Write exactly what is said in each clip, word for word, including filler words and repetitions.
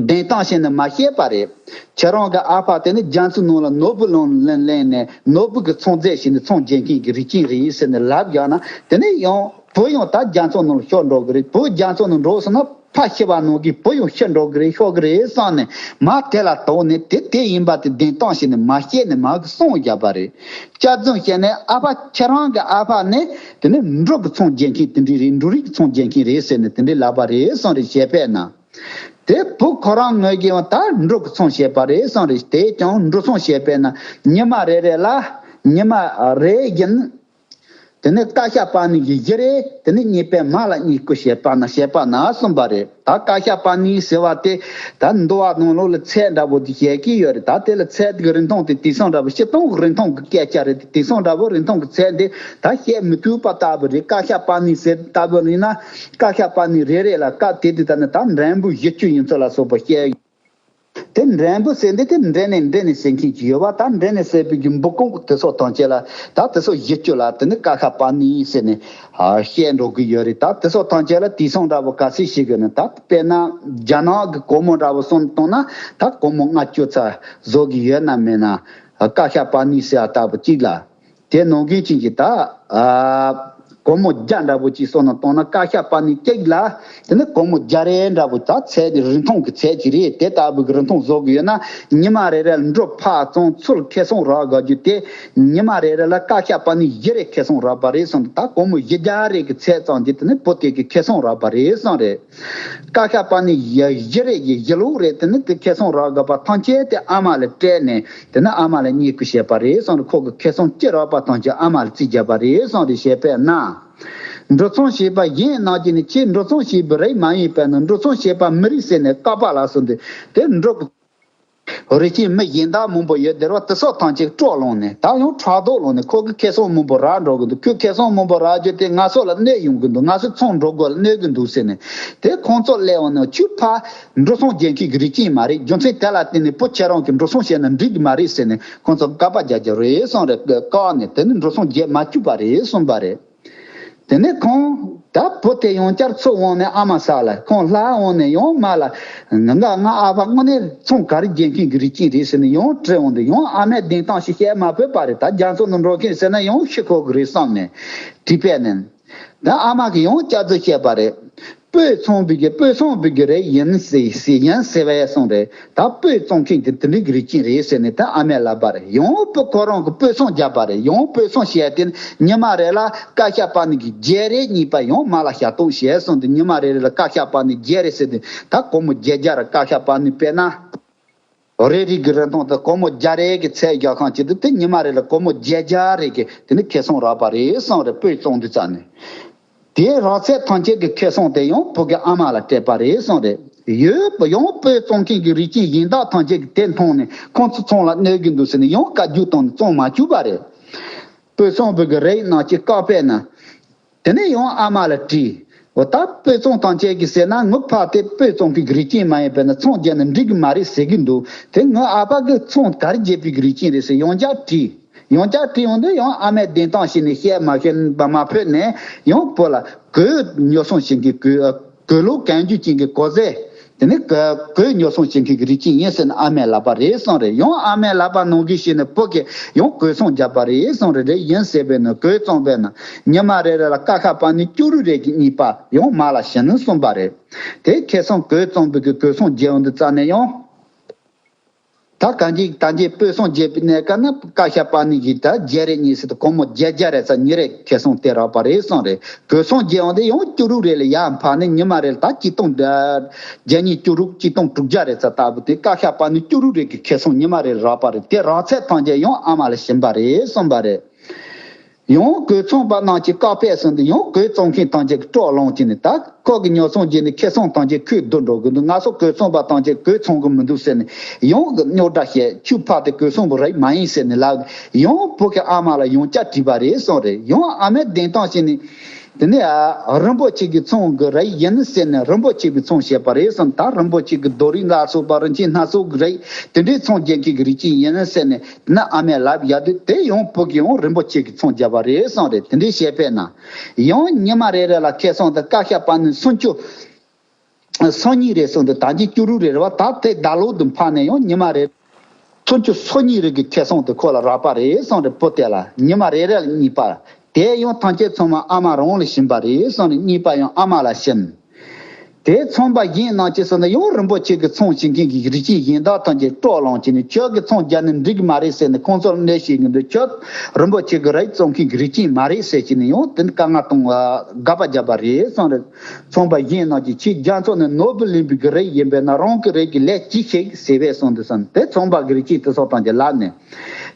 བདེན་སྟངས་བཤད་ནས་མ་བཤད་པ་རེད། ཁྱེད་རང་གི་ཨ་ཕ་དེ་ནི་རྒྱ་མཚོའི་ནང་ལ་ནོར་བུ་ལོན་ལེན་ལེན་ནས་ནོར་བུ་གི་ཚོང་རྫས་བྱས་ནས་ཚོང་རྒྱག་མཁན་གྱི་རིགས་ཅན་རེད་ཟེར་ནས་ལབ་བཞག་ན། དེ་ནི་ཡང་བུ་ཡང་ད་རྒྱ་མཚོའི་ནང་ལ་ཤོར་འགྲོ་གི་རེད། བུ་རྒྱ་མཚོའི་ནང་འགྲོ་སོང་ན་ཕ་ཤི་བ་ནང་གི་བུ་ཡང་ཤི་འགྲོ་གི་རེད། ཤོར་གི་རེད་བསམ་ནས་མ་དེ་ལ་དོགས་ནས་དེ་དེ་ཡིན་པ་དེ་བདེན་སྟངས་བཤད་ནས་མ་བཤད་ནས་མ་གི་གསུང་བརྒྱབ་པ་རེད། སྐྱག་རྫུན་བཤད་ནས་ཨ་ཕ་ཁྱེད་རང་གི་ཨ་ཕ་ནི་དེ་ནི་འབྲུ་གི་ཚོང་རྒྱག་མཁན་དེ་འདྲ་རེད། འབྲུ་རིགས་ཚོང་རྒྱག་མཁན་རེད་ཟེར་ནས་དེ་འདྲ་ལབ་པ་རེད་བསམ་རེད། བཤད་པས་ན། དེ་བུ་ཁོ་རང་ངོས་ཀྱིས་ད་འབྲུ་གི་ཚོང་བྱས་པ་རེད་བསམ་རེད། དེས་ཀྱང་འབྲུ་ཚོང་བྱས་པས་ན་ཉི་མ་རེ་རེ་ལ་ཉི་མ་རེ་བཞིན། དེ་ནས་བཀའ་ཤག་པ་ནི་གི་བཞི་རེ། དེ་ནས་གཉིས་པའི་མ་ལ་གཉིས་སྐུ་བྱས་པ་ན་བྱས་པ་ན་གསུངས་པ་རེད། ད་བཀའ་ཤག་པ་ནི་ཟེར་བ་དེ་ད་འདུལ་བ་ནང་ལོགས་ལ་ཚད་འདྲ་པོ་དེ་བཤད་ཀྱི་ཡོད་རེད། ད་དེ་ལ་ཚད་ཀྱི་རིན་ཐང་དེ་དེང་སང་འདྲ་པོ་སྤྱིར་བཏང་གི་རིན་ཐང་གི་སྐད་ཆ་རེད། དེ་དེང་སང་འདྲ་པོ་རིན་ཐང་གི་ཚད་དེ་ད་བཤད་མི་ཐུབ་པ་ལྟ་བུ་རེད། བཀའ་ཤག་པ་ནི་ཟེར་ལྟ་བུ་ཡིན་ན། བཀའ་ཤག་པ་ནི་རེ་རེ་ལ་བཀའ་དེ་དེ་ལྟ་ན་ད་འགྲེང་བུ་བཞི་བཅུ་ཡིན་ཚུལ་ལ་སོགས་པ་བཤད། དེ་འགྲེང་བུ་ཟེར་འདི་དེ་འདྲེ་ནས་འདྲེ་ནས་ཟེར་མཁན་ཅིག་ཡོད་པ། ད་འདྲེ་ནས་ཟེར་བའི་གི་འབུ་ཀོང་དེ་ཚོ་ཐམས་ཅད་ལ་ད་དེ་ཚོ་བཞི་བཅུ་ལ་དེ་ནི་བཀའ་ཤག་པ་ནི་ཟེར་ནས་ཨ་བཤད་འགྲོ་གི་ཡོད་རེད། ད་དེ་ཚོ་ཐམས་ཅད་ལ་དེང་སང་འདྲ་པོ་ག་ཚོད་ཞིག་གི་ནི་ད་དཔེར་ན་རྒྱ་ནག་གི་སྒོར་མོ་འདྲ་པོ་སོང་བཏང་ན་ད་སྒོར་མོ་ལྔ་བཅུ་ཙམ་བཟོ་གི་ཡོད་ན་མེད་ན་བཀའ་ཤག་པ་ནི་ཟེར་བ་ལྟ་བུ་གཅིག་ལ། དེ་ནང་གི་ཅིག་གི་ད་ཨ་སྒོར་མོ་བརྒྱ་འདྲ་པོ་ཅིག་སོང་ན་བཏང་ན་བཀའ་ཤག་པ་ནི་གཅིག་ལ་དེ་ནི་སྒོར་མོ་བརྒྱ་རེ་འདྲ་པོ་ད་ཚད་ཀྱི་རིན་ཐང་གི་ཚད་ཀྱི་རེད། དེ་ལྟ་བུ་གི་རིན་ཐང་བཟོ་གི་ཡོད་ན་ཉི་མ་རེ་རེ་ལ་འབྲུ་ཕར་བཙོང་ཚུར་ཁེ་བཟང་རག་དགོས་རྒྱུ་དེ་ཉི་མ་རེ་རེ་ལ་བཀའ་ཤག་པ་ནི་བཞི་རེ་ཁེ་བཟང་རག་པ་རེད་གསུངས། ད་སྒོར་མོ་བཞི་བརྒྱ་རེ་གི་ཚད་ཙམ་གྱི་དེ་ནི་བུ་དེ་གི་ཁེ་བཟང་རག་པ་རེད་གསུངས་རེད། བཀའ་ཤག་པ་ནི་བཞི་རེ་གི་བཞི་ལུག་རེ་དེ་ནི་གི་ཁེ་བཟང་རག་དགོས་པ་ཐམས་ཅད་དེ་ཨ་མ་ལ་སྤྲད་ནས། དེ་ནས་ཨ་མ་ལ་གཉིས་སྐུ་བྱས་པ་རེད་གསུངས་རེད། ཁོ་གི་ཁེ་བཟང་ཅི་རག་པ་ཐམས་ཅད་ཨ་མ་ལ་རྩིས་བརྒྱབ་པ་རེད་གསུངས་རེད། བཤད་པས་ན། འབྲུ་ཚོང་བྱེད་པ་གཞན་རྣམས་ཀྱིས་ནི་ཁྱེད་འབྲུ་ཚོང་བྱེད་པའི་རིགས་མ་ཡིན་པས་ན་འབྲུ་ཚོང་བྱེད་པ་མི་རིགས་ཟེར་ནས་བཀག་པ་ལ་སོགས་ཏེ་དེ་འབྲུ་གི་རིགས་ཅན་མི་གཞན་དག་མང་པོ་ཡོད། དེ་རུ་དེ་སོགས་ཐམས་ཅད་དཀྲོག་ལངས་ནས་ད་ཡང་ཕྲག་དོག་ལངས་ནས་ཁོ་གི་ཁེ་བཟང་མང་པོ་རག་འགྲོ་གི་འདུག་ཁོས་ཁེ་བཟང་མང་པོ་རག་རྒྱུ་དེ་ང་ཚོ་ལ་གནོད་ཡོང་གི་འདུག་ང་ཚོ་ཚོང་འགྲོ་དགོས་ལ་གནོད་གི་འདུག་ཟེར་ནས་དེ་ཁོང་ཚོ་སླེབས་འོང་ན་ཁྱོད་ཕ། འགྲོ་སོང་རྒྱག་མཁན་གྱི་རིགས་ཅན་མ་རེད། རྒྱུ་མཚན་དེ་ལ་བརྟེན་ནས་བུ་ཁྱེད་རང་གིས་འགྲོ་སོང་བྱས་ན་འགྲིག་གི་མ་རེད་ཟེར་ནས་ཁོང་ཚོ་དགག་པ་རྒྱག་རྒྱུ་རེད་གསུངས་རེད། བཀག་ནས་དེ་ནས་འགྲོ་སོང་རྒྱག་མ་བཅུག་པ་རེད་གསུངས་པ་རེད། དེ་ནས་ཁོང་ད་བུ་དེ་ཡང་བསྐྱར་ཚུར་འོང་ནས་ཨ་མ་ས་ལ་ཁོང་ལྷ་འོང་ནས་ཡང་མ་ལ་ང་ང་ཨ་ཕ་དངོས་གནས་ཚོང་ག་རེ་རྒྱག་མཁན་གྱི་རིགས་ཅན་རེད་ཟེར་ནས་ཡང་དྲིས་འོང་དུས་ཡང་ཨ་མས་བདེན་སྟངས་ཤིག་བཤད་མ་ཕོད་པ་རེད། ད་རྒྱ་མཚོ་ནང་འགྲོ་མཁན་ཟེར་ན་ཡང་ཤི་ཁོ་གི་རེད་བསམ་ནས་དྲིས་པས་ནས། ད་ཨ་མ་གིས་ཡང་སྐྱག་རྫུན་བཤད་པ་རེད། སྤོས་བཙོང་བའི་གི་སྤོས་བཙོང་བའི་གི་རེད་ཡིན་ཟེར་ཟེར་ཡིན་ཟེར་བས་སོང་རེད། ད་སྤོས་བཙོང་མཁན་དེ་དེ་འདྲའི་གི་རིགས་ཅན་རེད་ཟེར་ནས་ད་ཨ་མས་ལབ་པ་རེད། ཡང་སྤོས་ཁོ་རང་གི་སྤོས་བཙོང་བརྒྱབ་པ་རེད། ཡང་སྤོས་བཙོང་བྱས་ཏེ་ཉི་མ་རེ་ལ་བཀའ་ཤག་པ་ནི་གི་བརྒྱད་རེ་གཉིས་པ་ཡང་མ་ལ་ཞག་སྟོང་བྱས་སོང་དུས་ཉི་མ་རེ་རེ་ལ་བཀའ་ཤག་པ་ནི་བརྒྱད་རེ་ཟེར་དུས་ད་སྒོར་མོ་བརྒྱད་བརྒྱ་རེ་བཀའ་ཤག་པ་ནི་དཔེར་ན། རེ་རེ་གི་རིན་ཐང་དེ་སྒོར་མོ་བརྒྱ་རེ་གི་ཚད་རྒྱག་ཁང་བྱེད་དུས་དེ་ཉི་མ་རེ་ལ་སྒོར་མོ་བརྒྱད་བརྒྱ་རེ་གི་དེ་ནི་ཁེ་བཟང་རག་པ་རེད་གསུངས་རེད། སྤོས་བཙོང་དུས་ཙམ་ནས། དེའི་རག་ཚད་ཐམས་ཅད་ཀྱི་ཁེ་བཟང་དེ་ཡང་བུ་གི་ཨ་མ་ལ་སྤྲད་པ་རེད་གསུངས་རེད། ཡོད་པ་ཡང་སྤོས་བཙོང་མཁན་གྱི་རིགས་ཅན་གཞན་དག་ཐམས་ཅད་ཀྱིས་དེ་མཐོང་ནས་ཁོང་ཚོ་ཚོང་ལ་གནོད་ཀྱི་འདུག་ཟེར་ནས་ཡང་བཀའ་བརྒྱུད་བཏང་ནས་བཙོང་མ་བཅུག་པ་རེད། སྤོས་བཙོང་བུ་གི་རིགས་རྣམས་ཀྱིས་བཀག་པས་ན། དེ་ནས་ཡང་ཨ་མ་ལ་དྲིས། འོ་ད་སྤོས་བཙོང་ཐམས་ཅད་ཀྱིས་ཟེར་ན་ངའི་ཕ་དེ་སྤོས་བཙོང་གི་རིགས་ཅན་མ་ཡིན་པས་ན་ཚོང་རྒྱག་ན་འགྲིག་གི་མ་རེད་ཟེར་གྱི་འདུག་དེ་ངའི་ཨ་ཕ་གིས་ཚོང་ག་རེ་རྒྱག་པའི་གི་རིགས་ཅན་རེད་ཟེར་ཡང་བསྐྱར་དྲིས། ཡང་བསྐྱར་དྲིས་ཡོང་དུས་ཡང་ཨ་མས་བདེན་གཏམ་བྱས་ནས་བཤད་མ་ཤེས་པ་མ་ཕོད་ནས་ཡང་བུ་ལ་གོས་ཉོ་སོང་ཞིག་གི་གོས་གོས་ལུགས་གང་རྒྱུ་ཅན་གྱི་གོས་ཟས། དེ་ནི་གོས་གོས་ཉོ་སོང་བྱེད་མཁན་གྱི་རིགས་ཅན་ཡིན་ཟེར་ནས་ཨ་མས་ལབ་པ་རེད་གསུངས་རེད། ཡང་ཨ་མས་ལབ་པ་ནང་བཞིན་བྱས་ནས་བུ་གིས་ཡང་གོས་ཚོང་བརྒྱབ་པ་རེད་གསུངས་རེད། རེད་ཡིན་ཟེར་བས་ན་གོས་བཙོང་བས་ན་ཉི་མ་རེ་རེ་ལ་ཀ་ཁ་པ་ནི་བཅུ་དྲུག་རེ་གི་གཉིས་པ་ཡང་མ་ལ་བྱིན་གསུངས་པ་རེད། དེ་ཁེ་བཟང་གོས་བཙོང་བུ་གི་གོས་ཚོང་རྒྱག་ཡོང་དུས་རྩ་ནས་ཡང་། ད་གང་ཅི་ད་ཅི་སྤོས་ཚོང་རྒྱག་པའི་གནས་སྐབས་ན་ཀ་ཤ་པ་ནི་གིས་ད་བརྒྱ་རེ་གཉིས་ཟེར་དུས་སྒོར་མོ་བརྒྱད་བརྒྱ་རེ་ཙམ་ཉིན་རེ་ཁེ་བཟང་སྟེར་རག་པ་རེད་གསུངས་རེད། གོས་ཚོང་རྒྱག་ཡོང་དུས་ཡང་བཅུ་དྲུག་རེ་ལ་ཡར་འཕར་ནས་ཉི་མ་རེ་ལ་ད་གཅིག་སྟོང་བརྒྱ་ཉིས་བཅུ་དྲུག་གཅིག་སྟོང་དྲུག་བརྒྱ་རེ་ཙམ་ལྟ་བུ་དེ་ཀ་ཤ་པ་ནི་བཅུ་དྲུག་རེ་གི་ཁེ་བཟང་ཉི་མ་རེ་ལ་རག་པ་རེད། དེ་རག་ཚད་ཐམས་ཅད་ཡང་ཨ་མ་ལ་བྱིན་པ་རེད་གསུངས་པ་རེད། ཡང་གོས་ཚོང་པ་རྣམས་ཀྱིས་བཀག་པས་ཟེར་འདི་ཡང་གོས་བཙོང་མཁན་ཐམས་ཅད་ཀྱིས་དཀྲོག་ལངས་བྱས་ནས་ད་ཁོ་གི་ཉོ་ཚོང་བྱས་ནས་ཁེ་བཟང་ཐམས་ཅད་ཁོས་བསྡུ་འགྲོ་གི་འདུག་ང་ཚོ་གོས་ཚོང་པ་ཐམས་ཅད་གོས་ཚོང་གི་མི་འདུག་ཟེར་ནས་ཡང་གི་རྙོག་དྲ་བཤད། ཁྱོད་ཕ་དེ་གོས་ཚོང་པ་རིགས་མ་ཡིན་ཟེར་ནས་ལབ། ཡང་བུ་གི་ཨ་མ་ལ་ཡང་བསྐྱར་དྲིས་པ་རེད་གསུངས་རེད། ཡང་ཨ་མས་བདེན་གཏམ་བྱས་ནས་དེ་ནས་ཨ་རིན་པོ་ཆེ་གི་ཚོང་གི་རིགས་ཡིན་ཟེར་ནས་རིན་པོ་ཆེ་གི་ཚོང་བྱས་པ་རེད་གསུངས། ད་རིན་པོ་ཆེ་གི་རྡོ་རིང་ལ་སོགས་པ་རིན་ཆེན་སྣ་ཚོགས་ཀྱི་རིགས་དེ་འདྲའི་ཚོང་རྒྱག་མཁན་གྱི་རིགས་ཅན་ཡིན་ཟེར་ནས། ན་ཨ་མས་ལབ་ཡ་དུས་དེ་ཡང་བུ་གིས་ཡང་རིན་པོ་ཆེ་གི་ཚོང་བརྒྱབ་པ་རེད་གསུངས་རེད། དེ་འདྲའི་བཤད་པས་ན་ཡང་ཉི་མ་རེ་རེ་ལ་ཁེ་བཟང་དེ་ཀ་ཤ་པ་ནི་སུམ་ཅུ་ སོ་གཉིས་རེད་གསུངས་འདུག་ད་གིན་བཅུ་དྲུག་རེད་རེད་བ། ད་དེ་ཟླ་ལོག་ཏུ་འཕར་ནས་ཡང་ཉི་མ་རེ་ཚོ་ཆུ་སོ་གཉིས་རེ་གི་ཁེ་བཟང་དེ་ཁོ་ལ་རག་པ་རེད་གསུངས་རེད། བུ་དེ་ལ་ཉི་མ་རེ་རེ་ལ་གཉིས་པ། དེ་ཡང་ཐམས་ཅད་ཚང་མ་ཨ་མ་རང་ལ་བྱིན་པ་རེད་གསུངས་ནས་གཉིས་པ་ཡང་ཨ་མ་ལ་བྱིན། དེ་ཚོང་པ་གཞན་རྣམས་ཀྱིས་ཟེར་ན་ཡང་རིན་པོ་ཆེ་གི་ཚོང་བྱེད་མཁན་གྱི་རིགས་ཅན་གཞན་དག་ཐམས་ཅད་དཀྲོག་ལངས་བྱས་ནས། ཁྱོད་ཀྱི་ཚོང་རྒྱག་ནི་འགྲིག་གི་མ་རེད་ཟེར་ནས། ཁོང་ཚོར་གནོད་བྱེད་ཀྱི་འདུག་ཁྱོད་རིན་པོ་ཆེ་གི་རིགས་བཙོང་མཁན་གྱི་རིགས་ཅན་མ་རེད་ཟེར་བྱས་ནས་ཡང་དེ་ནི་དཀའ་ངལ་གཏོང་བ་དགག་པ་བརྒྱབ་པ་རེད་གསུངས་རེད། ཚོང་པ་གཞན་རྣམས་ཀྱིས་ཁྱེད་རྒྱ་མཚོ་ནས་ནོར་བུ་ལེན་པའི་གི་རིགས་ཡིན་པས་ན། རང་གི་རིགས་ཀྱི་ལས་ཅི་ཞིག་ཟེར་བས་གསུངས་འདུག་ཟེར་ནས། དེ་ཚོང་པ་གི་རིགས་ཅན་དེ་ཚོ་ཐམས་ཅད་ལབ་ནས།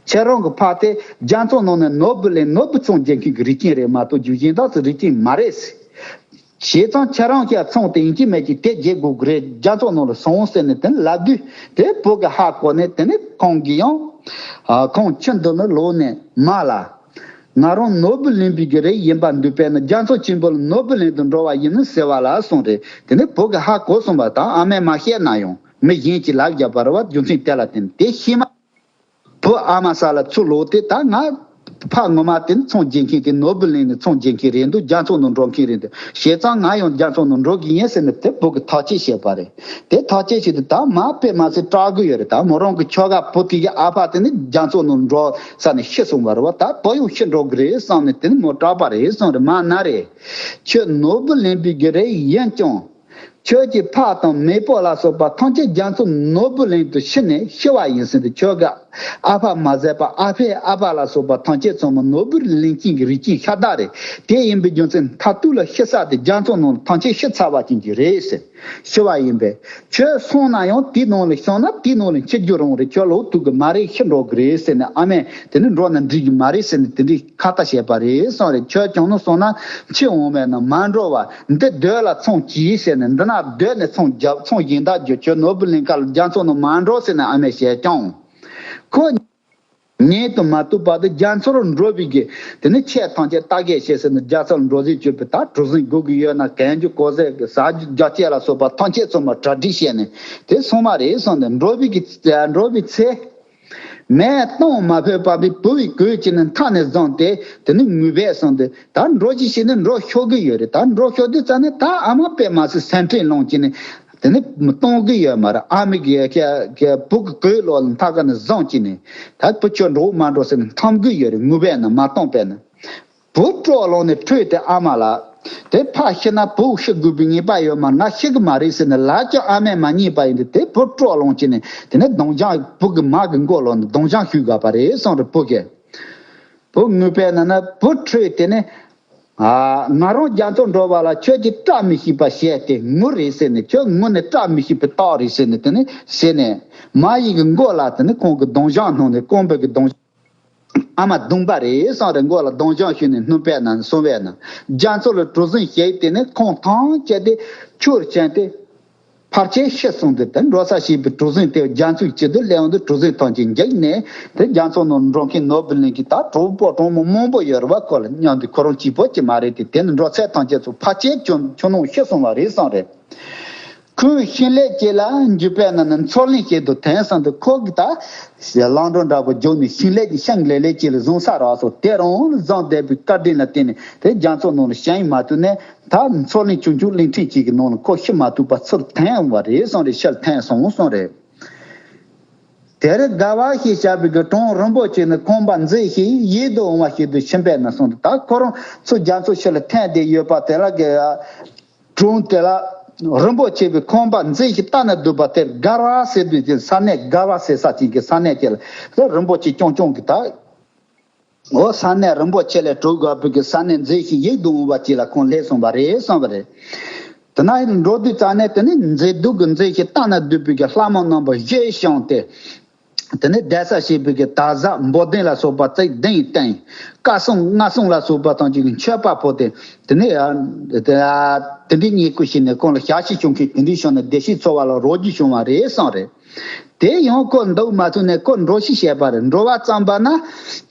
ཁྱེད་རང་གི་ཕ་དེ་རྒྱ་མཚོ་ནང་ནས་ནོར་བུ་ལེན། ནོར་བུ་ཚོང་རྒྱག་མཁན་གྱི་རིགས་ཅན་རེད་མ་གཏོགས་རྒྱུ་གཞན་དག་ཚོ་རིགས་ཅན་མ་རེད། བྱས་ཙང་ཁྱེད་རང་ཤ་ཚོང་དེ་ཡིན་གཅིག་མིན་གཅིག་དེ་བརྗེ་དགོས་ཀྱི་རེད། རྒྱ་མཚོ་ནང་ལ་སོང་ཟེར་ནས་དེ་ནི་ལབ་དུས། དེ་བུ་གི་ཧ་གོ་ནས་དེ་ནི་ཁོང་གིས་ཡང་ཨ་ཁོང་ཁྱིམ་དུ་ནི་ལོག་ནས། མ་ལ། ང་རང་ནོར་བུ་ལེན་པའི་གི་རིགས་ཡིན་པར་འདོད་པས་ན། རྒྱ་མཚོ་ཆེན་པོ་ལ་ནོར་བུ་ལེན་དུ་འགྲོ་བ་ཡིན་ནི་ཟེར་བ་ལ་གསུངས་རེད། དེ་ནི་བུ་གི་ཧ་གོ་སོང་བ་དང་། ཨ་མས་མ་བཤད་ན་ཡང་མི་གཞན་གྱིས་ལབ་བརྒྱབ་པ་རེད་བ། རྒྱུ་མཚན་དེ་ལ་བརྟེན་ནས་དེ་ཤེས་མ། བུ་ཨ་མ་ས་ལ་ཚུར་ལོག་སྟེ། ད་ང་ཕ་ངོ་མ་དེ་ནི་ཚོང་རྒྱག་མཁན་དེ། ནོར་བུ་ལེན་ནས་ཚོང་རྒྱག་མཁན་རེད་འདུག་རྒྱ་མཚོ་ནང་འགྲོ་མཁན་རེད་འདུག་བྱས་ཙང་ང་ཡང་རྒྱ་མཚོ་ནང་འགྲོ་གི་ཡིན་ཟེར་ནས་དེ་བུ་གིས་ཐག་གཅོད་བྱས་པ་རེད། དེ་ཐག་གཅོད་བྱས་ཏེ་ད་མ་དཔེ་མ་སྲིད་སྐྲག་གི་ཡོད་རེད། ད་མོ་རང་གི་ཁྱོ་ག་བུ་དེ་གི་ཨ་ཕ་དེ་ནི་རྒྱ་མཚོ་ནང་འགྲོ་ས་ནས་ཤི་སོང་བ་རེད་བ། ད་བུ་ཡང་ཤི་འགྲོ་གི་རེད་བསམ་ནས་དེ་ནི་མོ་སྐྲག་པ་རེད་བསམ་རེད། མ་ན་རེ། ཁྱོད་ནོར་བུ་ལེན་པའི་གི་རིགས་ཡིན་ཀྱང་། ཁྱོད་ཀྱི་ཕ་དང་མེས་པོ་ལ་སོགས་པ་ཐམས་ཅད་རྒྱ་མཚོ་ནོར་བུ་ལེན་དུ་ཤི་ནས་ཤི་བ་ཡིན་ཟེར་ཏེ། ཁྱོད་ཀྱི་ཨ་ཕ་མ་ཟད་པ་ཨ་ཕའི་ཨ་ཕ་ལ་སོགས་པ་ཐམས་ཅད་ཚང་མ་ནོར་བུ་ལེན་མཁན་གྱི་རིགས་ཅན་ཤ་སྟག་རེད། དེ་ཡིན་པའི་རྒྱུ་མཚན་མཐར་ཐུག་ལ་ཤི་ས་དེ་རྒྱ་མཚོ་ནང་ཐམས་ཅད་ཤི་ཚར་བ་ཅན་གྱི་རེད་ཟེར། ཤི་བ་ཡིན་པས། ཁྱོད་སོང་ན་ཡང་དེའི་ནང་ལ་སོང་ན་དེའི་ནང་ལ་འཆི་རྒྱུ་རང་རེད། ཁྱོད་ལོག་ཐུབ་གི་མ་རེད། ཤི་འགྲོ་གི་རེད་ཟེར་ནས། ཨ་མས་དེ་ནི་འགྲོ་ན་འགྲིག་གི་མ་རེད་ཟེར་ནས་དེ་འདྲའི་ཁ་ཏ་བྱས་པ་རེད་གསུངས་རེད། ཁྱོད་ཀྱང་ནི་སོང་ན་འཆི་འོང་བས་ན་མ་འགྲོ་བར་འདི་སྡོད་ལ་ཚོང་གྱིས་ཟེར་ནས། འདི་ན་སྡོད་ནས་ཚོང་རྒྱབ། ཚོང་གཞན་དག་རྒྱུ། ཁྱོད་ནོར་བུ་ལེན་ག་ལ་རྒྱ་མཚོ་ནང་མ་འགྲོ་ཟེར་ནས་ཨ་མས་བཤད་ཀྱང་། ཁོ་ཉན་དུ་མ་བཏུབ་པ་དེ་རྒྱ་མཚོར་འགྲོ་བའི་གི་དེ་ནི་ཆེད་ཐམས་ཅད་ལྟ་གས་བྱས་ཟེར་ནས། རྒྱ་མཚོར་འགྲོ་ཟིན་གྱུར་པའི་ད་གྲུ་གཟིངས་སྒུག་གི་ཡོད་ན། གན་རྒྱུ་གོ་ཟས་ཟ་རྒྱུ་རྒྱ་སྐྱེད་ལ་སོགས་པ་ཐམས་ཅད་ཚང་མ་གྲ་སྒྲིག་བྱས་ནས་དེ་སོང་བ་རེད་གསུངས་ནས། འགྲོ་བའི་གི་འགྲོ་བའི་ཚེ། མས་གཏོང་མ་ཕོད་པ་བའི་བུ་བའི་གོས་ཀྱི་ནི་མཐའ་ནས་བཟུང་སྟེ་དེ་ནི་ངུས་པས་གསུངས་ཏེ། ད་འགྲོ་ཅི་ཞིག་ནི་འགྲོ་ཤོར་གི་ཡོད་རེད། ད་འགྲོ་ཤོར་དུས་ཙ་ནས་ད་ཨ་མ་དཔེ་མ་སྲིད་སེམས་ཁྲལ་ལངས་ཀྱི་ནི་དེ་ནི་མི་གཏོང་གི་ཡོད་མ་རེད། ཨ་མའི་གི་གི་གི་བུ་གི་གོས་ལོག་ལ་མཐའ་ཀ་ནས་བཟུང་ཀྱི་ནི། ད་བུ་ཁྱོད་འགྲོ་མ་འགྲོ་ཟེར་ནས་འཐམ་གི་ཡོད་རེད། ངུས་པས་ན་མ་གཏོང་པས་ན། བུ་དཀྲོག་ལངས་ནས་ཁྲོས་ཏེ་ཨ་མ་ལ། དེ་ཕ་ཤི་ན་བུ་ཤི་དགོས་པའི་ངེས་པ་ཡོད་མ། ང་ཤི་གི་མ་རེད་ཟེར་ནས་ལབ་ཀྱང་ཨ་མས་མ་ཉན་པ་ཡིན་ཏེ། དེ་བུ་དཀྲོག་ལངས་ཀྱི་ནས་དེ་ནས་གདོང་བྱང་བུ་གི་མ་གི་མགོ་ལོག་ནས་གདོང་བྱང་ཞུས་དགོས་པ་རེད་གསུངས་རེད། བུ་གིས། བུ་ངུས་པས་ན་ན་བུ་ཁྲོས་ཏེ་ནས། ཨ། ང་རང་རྒྱ་མཚོར་འགྲོ་བ་ལ་ཁྱོད་ཀྱིས་བཀྲ་མི་ཤིས་པ་བྱས་ཏེ་ངུ་རེད་ཟེར་ནས། ཁྱོད་ངུ་ནས་བཀྲ་མི་ཤིས་པའི་རྟགས་རེད་ཟེར་ནས། དེ་ནས་ཟེར་ནས་མ་ཡི་གི་མགོ་ལ་དེ་ནས་ཁོང་གི་གདོང་བྱང་སྣུན་ནས། རྐང་པའི་གི་གདོང་ཨ་མ་རྡུང་པ་རེད་གསུངས་རེད། མགོ་ལ་གདོང་བྱང་གཞུས་ནས་སྣུན་པས་ན་གསུངས་པས་ན། རྒྱ་མཚོ་ལ་གྲུ་གཟིངས་བྱས་ཏེ་ནས་ཁོང་ཐང་བཅད་དེ་ཆུར་བཅད་དེ། ཕར་ཆེར་ཤི་སོང་སྟེ། དེ་འགྲོ་ས་ཞེས་པའི་གྲུ་གཟིངས་དེ་རྒྱ་མཚོའི་དཀྱིལ་དུ་སླེབས་འོང་དུས་གྲུ་གཟིངས་ཐམས་ཅད་འཇིག་ནས། དེ་རྒྱ་མཚོ་ནང་འགྲོ་མཁན་ནོར་བུ་གླིང་གི་ད་གྲོགས་པོ་གྲོགས་མོ་མང་པོ་ཡོད་རེད་བ། ཁོ་ལ་མཉམ་དུ་ཁོ་རང་གཅིག་པོ་ཅིག་མ་རེད་དེ། དེ་ནི་འགྲོ་ཚད་ཐམས་ཅད་ཚོ་ཕར་ཆེར་ཆུ་ཆུ་ནང་ཤི་སོང་བ་རེད་གསུངས་རེད། ཁོས་ཤིང་ལེབ་ཅིག་ལ་འཇུས་པས་ན་ནི་མཚོ་གླིང་ཞིག་ཏུ་ཐོན་གསུངས་དུས། ཁོ་གིས་ད་ལང་གྲོ་འདྲ་པོ་རྒྱུགས་ནས་ཤིང་ལེབ་ཀྱི་ཤིང་ལེབ་ལེབ་ཅིག་ལ་བཟུང་ས་རག་སོང་། དེ་རང་ལ་བཟུང་བསྡད་པའི་བཀའ་དྲིན་ལ་བརྟེན་ནས་དེ་རྒྱ་མཚོ་ནང་ལ་ཞེན་མ་ཐུབ་ནས། ད་མཚོ་གླིང་ཆུང་ཆུང་གླིང་ཕྲན་གཅིག་གི་ནང་ལ་ཁོ་ཤི་མ་ཐུབ་པར་ཚུར་ཐོན་འོང་བ་རེད་གསུངས་རེད། ཕྱིར་ཐོན་སོང་གསུངས་རེད། དེར་དགའ་བ་ཞེས་བྱ་བའི་གི་གྲོང་རིན་པོ་ཆེ་ནི་ཁང་པ་མཛེས་ཤིང་ཡིད་དུ་འོང་བ་ཞིག་ཏུ་ཕྱིན་པས་ན་གསུངས་ཏེ། ད་ཁོ་རང་ཚུར་རྒྱ་མཚོ་ཕྱི་ལ་ཐོན་ཏེ་ཡོད་པ་དེ་ལ་གི་གྲོང་དེ་ལ་རིན་པོ་ཆེ་བའི་ཁང་པ་མཛེས་ཤིང་ལྟ་ན་སྡུག་པ་དེར་དགའ་བ་ཟེར་དུས་ཀྱི་ས་གནས། དགའ་བ་ཟེར་ས་ཅིག་གི་ས་གནས་དེ་ལ་རིན་པོ་ཆེ་རྐྱང་རྐྱང་གི་ད། འོ། ས་གནས་རིན་པོ་ཆེ་ལས་གྲུབ་དགོས་པའི་གི་ས་གནས་མཛེས་ཤིང་ཡིད་དུ་འོང་བ་ཅིག་ལ་ཁོང་སླེབས་སོང་བ་རེད་གསུངས་པ་རེད། དེ་ན་འགྲོ་དུས་ཙ་ནས་དེ་ནི་མཛེས་སྡུག་གི་མཛེས་ཤིང་ལྟ་ན་སྡུག་པའི་གི་ལྷ་མོ་རྣམ་པ་བཞི་བྱུང་སྟེ། དེ་ནི་བསྡད་ས་བྱེད་པའི་གི་དར་ཟབ་འབོལ་གདན་ལ་སོགས་པ་བརྩེགས་གདན་བཏིང་། བཀའ་སྲུང་མངའ་སྲུང་ལ་སོགས་པ་ཐམས་ཅད་ཀྱིས་མཆོད་པ་ཕུལ་ཏེ། དེ་ནི་དེ་འདྲའི་བསྙེན་བཀུར་བྱས་ནས་ཁོང་ལ་ཞབས་ཕྱི་ཞུ་མཁན་དེ་འདྲའི་བྱུང་ནས་བདེ་སྐྱིད་འཚོ་བ་ལ་རོགས་རྒྱུ་བྱུང་བ་རེད་གསུངས་རེད། དེ་ཡང་ཁོ་འདུག་མ་ཐུབ་ནས་ཁོ་འགྲོ་ཤི་བྱས་པ་རེད། འགྲོ་བ་བརྩམས་པ་ན་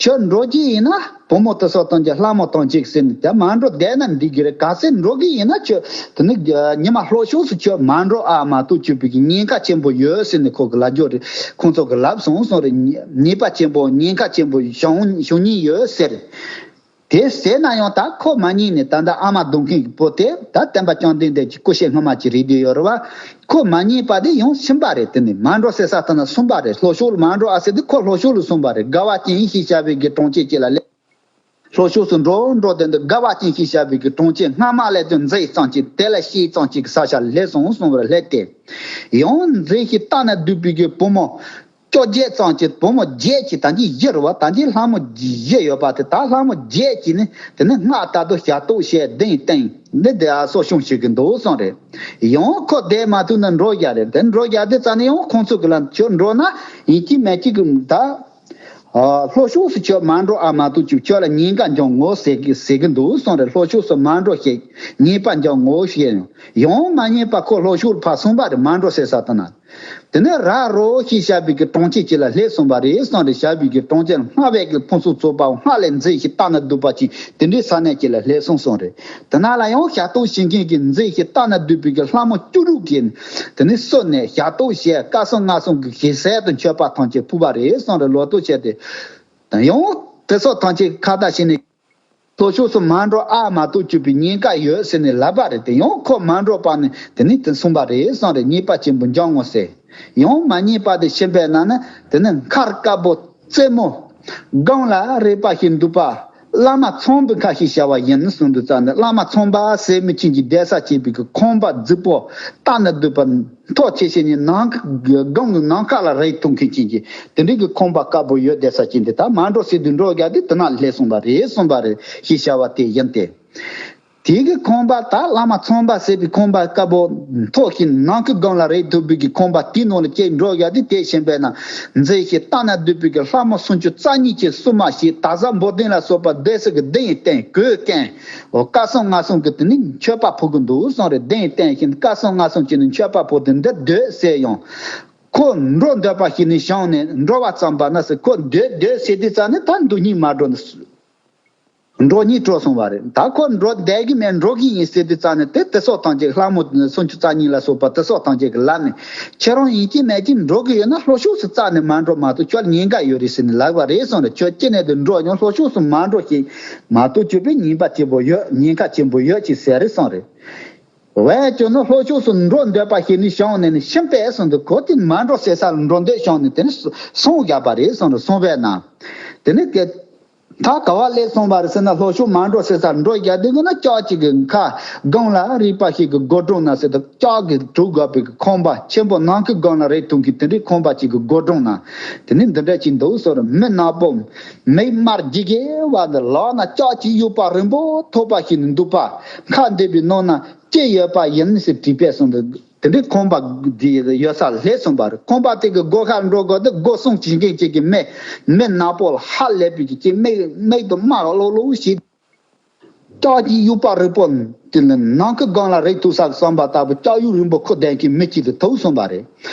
ཁྱོད་འགྲོ་རྒྱུ་ཡིན་ན་བུ་མོ་དེ་ཚོ་དང་གཅིག་ལྷ་མོ་དང་གཅིག་ཟེར་ནས། དེ་མ་འགྲོ་བསྡད་ན་འགྲིག་གི་རེད། གལ་སྲིད་འགྲོ་གི་ཡིན་ན་ཁྱོད་དེ་ནི་ཉི་མ་ལྷོ་ཕྱོགས་སུ་ཁྱོད་མ་འགྲོ་ཨ་མ་གཏོགས་ཁྱོད་པའི་གི་ཉེན་ཁ་ཆེན་པོ་ཡོད་ཟེར་ནས་ཁོ་གི་ལབ་རྒྱུ་རེད། ཁོང་ཚོ་གི་ལབ་སོང་སོང་རེད། ཉེས་པ་ཆེན་པོ་ཉེན་ཁ་ཆེན་པོ་བྱུང་བྱུང་ཉེན་ཡོད་ཟེར། དེ་ཟེར་ན་ཡང་ད་ཁོ་མ་ཉན་ནས། ད་ལྟ་ཨ་མ་སྡོད་མཁན་གྱི་བུ་དེ་ད་བསྟན་པ་བཅོམ་ལྡན་འདས་ཀྱི་སྐུ་ཞབས་སྔ་མ་ཅིག་རེད་དེ་ཡོད་རེད་བ། ཁོ་མ་ཉན་པ་དེ་ཡང་གསུམ་པ་རེད། དེ་ནི་མ་འགྲོ་ཟེར་ས་དེ་ན་གསུམ་པ་རེད། ལྷོ་ཕྱོགས་ལ་མ་འགྲོ་ཨ་ཟེར་དུས་ཁོ་ལྷོ་ཕྱོགས་ལ་གསུམ་པ་རེད། དགའ་བ་ཅན་ཞེས་བྱ་བའི་གི་གྲོང་ཁྱེར་གཅིག་ལ་སླེབས། ལྷོ་ཕྱོགས་སུ་འགྲོ་འགྲོ་དེ་འདི་དགའ་བ་ཅན་ཞེས་བྱ་བའི་གི་གྲོང་ཁྱེར། སྔ་མ་ལས་དུ་མཛེས་ཙམ་ཅིག་དེ་ལ་ཤེས་ཙམ་ཅིག་གི་ས་ཆ་ལ་སླེབས་སོང་གསུངས་པར་སླེབས་ཏེ། ཡང་མཛེས་ཤིང་ལྟ་ན་སྡུག་པའི་གི་བུ་མོ་བཅོ་བརྒྱད་ཙམ་གྱི་བུ་མོ་བརྒྱད་ཀྱི་ད་གིན་བཞི་རེད་བ། ད་གིན་ལྷ་མོ་བཞི་ཡོད་པ་དེ། ད་ལྷ་མོ་བརྒྱད་ཀྱི་ནི་དེ་ནི་སྔར་ལྟར་དུ་ཞབས་ཏོག་བྱས་གདན་བཏིང་ནི་དེ་ཨ་གསོ་སྐྱོང་བྱེད་ཀྱི་འདུག་གསུངས་རེད། ཡང་ཁོ་བསྡད་མ་ཐུབ་ན་འགྲོ་རྒྱག་རེད། དེ་འགྲོ་རྒྱག་དེ་ཙ་ནས་ཡང་ཁོང་ཚོ་གི་ལ་ཁྱོད་འགྲོ་ན་ཡིན་གཅིག་མིན་གཅིག་གི་ད་ཨ་ལྷོ་ཕྱོགས་སུ་ཁྱོད་མ་འགྲོ་ཨ་མ་གཏོགས་ཅིག་ཁྱོད་ལ་ཉེན་ཁ་འབྱུང་ངོ་ཟེར་གི་ཟེར་གི་འདུག་གསུངས་རེད། ལྷོ་ཕྱོགས་སུ་མ་འགྲོ་ཞེས་ཉེས་པ་འབྱུང་ངོ་ཞེས་ཡང་མ་ཉན་པ་ཁོ་ལྷོ་ཕྱོགས་ལ་ཕར་སོང་པ་རེད། མ་འགྲོ་ཟེར་ས་དེ་ན། དེ་ནས་ར་རོ་ཞེས་བྱ་བའི་གི་གྲོང་ཁྱེར་གཅིག་ལ་སླེབས་སོང་བ་རེད་གསུངས་རེད། བྱ་བའི་གི་གྲོང་ཁྱེར་སྔར་བས་ཀྱི་ཕུན་སུམ་ཚོགས་པའོ། སྔར་ལས་མཛེས་ཤིང་ལྟ་ན་སྡུག་པ་ཅན་དེ་འདྲའི་ས་གནས་གཅིག་ལ་སླེབས་སོང་གསུངས་རེད། དེ་ན་ལ་ཡང་ཞབས་ཏོག་བྱེད་མཁན་གྱི་མཛེས་ཤིང་ལྟ་ན་སྡུག་པའི་གི་ལྷ་མོ་བཅུ་དྲུག་གིས་དེ་ནས་གསོལ་ནས་ཞབས་ཏོག་བྱས། བཀའ་སྲུང་མངའ་སྲུང་གི་ཞལ་ཟས་དང་མཆོད་པ་ཐམས་ཅད་ཕུལ་བ་རེད་གསུངས་རེད། ལོ་ཏོག་བྱས་ཏེ། ཡང་དེ་སོགས་ཐམས་ཅད་ཁ་བརྡ་བྱས་ནས། ལྷོ་ཕྱོགས་སུ་མ་འགྲོ་ཨ་མ་གཏོགས་གྱུར་པའི་ཉེན་ཁ་ཡོད་ཟེར་ནས་ལབ་པ་རེད་དེ། ཡང་ཁོ་མ་འགྲོ་བར་ནས་དེ་ནས་དེ་གསུངས་པ་རེད་གསུངས་རེད། ཉེས་པ་ཆེན་པོ་འབྱུང་ངོ་ཟེར། ཡང་མ་ཉན་པ་དེ་ཤེས་པས་ན་ནི་དེ་ནི་མཁར་དཀར་པོ་རྩེ་མོ་སྒང་ལ་རེག་པ་ཞིག་འདུག་པ། བླ་མ་ཚངས་པའི་ཁ་ཞེས་བྱ་བ་ཡིན་གསུངས་འདུག་ཙང་ནི། བླ་མ་ཚངས་པ་ཟེར་མི་ཅན་གྱི་གདན་ས་བྱས་པའི་གི་ཁང་པ་རྫིག་པོ་ལྟ་ན་སྡུག་པ། མཐོ་ཆེ་ཤེས་ནས་ནམ་མཁའ་སྒང་གི་ནམ་མཁའ་ལ་རེག་ཐུབ་མཁན་ཅན་གྱི་དེ་འདྲའི་གི་ཁང་པ་དཀར་པོ་ཡོད་བསྡད་ས་ཅན་དེ་ད་མ་འགྲོ་ཟེར་དུས་འགྲོ་རྒྱག་དུས་དེ་ན་སླེབས་སོང་བ་རེད་གསུངས་པ་རེད་ཞེས་བྱ་བ་དེ་ཡིན་ཏེ། དེ་གི་ཁང་པ་ད་བླ་མ་ཚངས་པ་ཟེར་བའི་ཁང་པ་དཀར་པོ་མཐོ་ཞིང་ནམ་མཁའི་སྒང་ལ་རེག་ཐུབ་པའི་གི་ཁང་པ་དེའི་ནང་ལ་ཅིག་འགྲོ་རྒྱག་དུས། དེ་ཤེས་པས་ན་མཛེས་ཤིང་ལྟ་ན་སྡུག་པའི་གི་ལྷ་མོ་སུམ་ཅུ་རྩ་གཉིས་ཀྱི་བསུ་མ་ཞིག་ད་གཟའ་འབོར་ལྡན་ལ་སོགས་པ་སྡོད་ས་གི་གདན་བཏིང་གོས་གྱོན། འོ་བཀའ་སྲུང་མངའ་སྲུང་གི་དེ་ནི་མཆོད་པ་ཕུལ་གི་འདུག་གསུངས་རེད། གདན་བཏིང་ཞིང་བཀའ་སྲུང་མངའ་སྲུང་བྱས་ནས་མཆོད་པ་ཕུལ་ཏེ་འདི་སྡོད་ཟེར་ཡང་། ཁོ་འགྲོ་འདོད་པ་ཞིག་ནས་བྱུང་ནས་འགྲོ་བར་བརྩམས་པ་ན་ཟེར། ཁོ་སྡོད་སྡོད་ཟེར་དུས་ཙ་ནས་ད་འདུག་སྙིང་མ་འདོད་ནས་འགྲོ་སྙིང་བྲོ་སོང་བ་རེད། ད་ཁོ་འགྲོ་བསྡད་ཀྱི་མེད་འགྲོ་གི་ཡིན་ཟེར་དུས་ཙ་ནས་དེ་དེ་སོགས་ཐམས་ཅད་ལྷ་མོ་སུམ་ཅུ་རྩ་གཉིས་ལ་སོགས་པ་དེ་སོགས་ཐམས་ཅད་ཀྱིས་ལབ་ནས། ཁྱེད་རང་ཡིན་གཅིག་མིན་གཅིག་འགྲོ་གི་ཡོད་ན་ལྷོ་ཕྱོགས་སུ་རྩ་ནས་མ་འགྲོ་མ་གཏོགས་ཁྱོད་ཉེན་ཁ་ཡོད་རེད་ཟེར་ནས་ལབ་པ་རེད་གསུངས་རེད། ཁྱོད་ཅི་ནས་དུ་འགྲོ་ཡང་ལྷོ་ཕྱོགས་སུ་མ་འགྲོ་ཞིག་མ་གཏོགས་གྱུར་པའི་ཉེན་པ་ཆེན་པོ་ཡོད། ཉེན་ཁ་ཆེན་པོ་ཡོད་ཅེས་ཟེར་རེད་གསུངས་རེད། བས་ཀྱང་ནི་ལྷོ་ཕྱོགས་སུ་འགྲོ་འདོད་པ་ཞིག་ནི་བྱུང་ནས་ནི་ཤིན་པས་གསུངས་འདུག་ཁོ་དེ་མ་འགྲོ་ཟེར་ས་ལ་འགྲོ་འདོད་བྱུང་ནས་དེ་ནི་སོང་བཞག་པ་རེད་གསུངས་རེད། སོང་བས་ན་དེ་ནི་ག་ད་ག་བ་སླེབས་སོང་བ་རེད་ཟེར་ན། ལྷོ་ཕྱོགས་མ་འགྲོ་ཟེར་ས་འགྲོ་རྒྱག་དུས་ན་ལྕགས་ཅིག་གི་མཁར་སྒང་ལ་རིག་པ་ཞིག་གི་སྒོ་དྲུང་ན་ཟེར་དུས། ལྕགས་ཀྱི་གྲུ་བཀབ་པའི་ཁང་པ་ཆེན་པོ་ནམ་མཁའི་སྒང་ལ་རེག་ཐུབ་མཁན་དེ་འདྲའི་ཁང་པ་ཅིག་གི་སྒོ་དྲུང་ན་དེ་ནི་འདི་འདྲ་ཅིག་འདུག་ཟེར། མི་ནག་པོ་མིག་དམར་ལྗིད་ཀྱི་བ་འདི་ལག་ན་ལྕགས་ཀྱི་དབྱུག་པ་རིང་པོ་ཐོགས་པ་ཞིག་ནི་འདུག་པ། མཁར་འདི་པའི་ནང་ན་ཅི་ཡོད་པ་ཡིན་ཞེས་དྲིས་པས་གསུངས་འདུག་དེ་འདྲའི་ཁང་པ་འདི་ཡོད་ས་ལ་སླེབས་སོང་བ་རེད། ཁང་པ་དེ་གི་སྒོ་ཁར་འགྲོ་དགོས་དུས་སྒོ་སྲུང་བྱེད་མཁན་ཅིག་གིས་མི་མི་ནག་པོ་ལ་ཧ་ལས་པའི་ཅིག་མིག་མིག་ཏུ་དམར་ལོག་ལོག་ཞིག་ལྕགས་ཀྱི་དབྱུག་པ་རིང་པོ་དེ་ནི་ནམ་མཁའི་སྒང་ལ་རེག་ཐུབ་ས་བསམ་པ་ལྟ་བུ་ལྕགས་དབྱུག་རིང་པོ་ཁུར་བསྡད་མཁན་མི་གཅིག་དེ་ཐུག་སོང་བ་རེད།